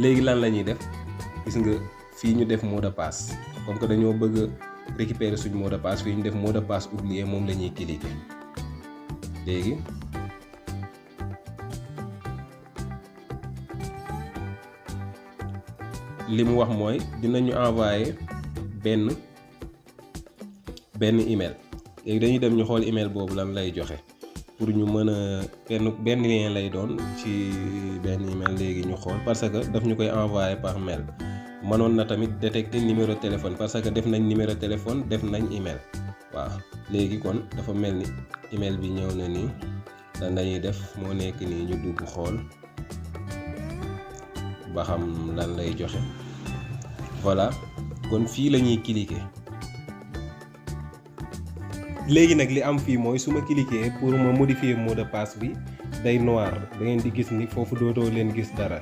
léegi lan la ñuy def gis nga fii ñu def mot de passe comme que dañoo bëgg a récupérer suñ mot de passe fii ñu def mot de passe oublié moom la ñuy cliquer léegi li mu wax mooy dinañu envoyer benn email léegi dañuy dem ñu xool email boobu lan lay joxe pour ñu mën a benn lien lay doon ci benn email léegi ñu xool parce que daf ñu koy envoyer par mail mënoon na tamit détecter numéro téléphone parce que def nañ numéro téléphone def nañ email waaw léegi kon dafa mel ni email bi ñëw na nii lan lañuy def moo nekk nii ñu dugg xool ba xam lan lay joxe voilà kon fii la ñuy cliquer léegi nag li am fii mooy su ma cliquer pour ma modifier mot de passe bi day noir da ngeen di gis ni foofu dootoo leen gis dara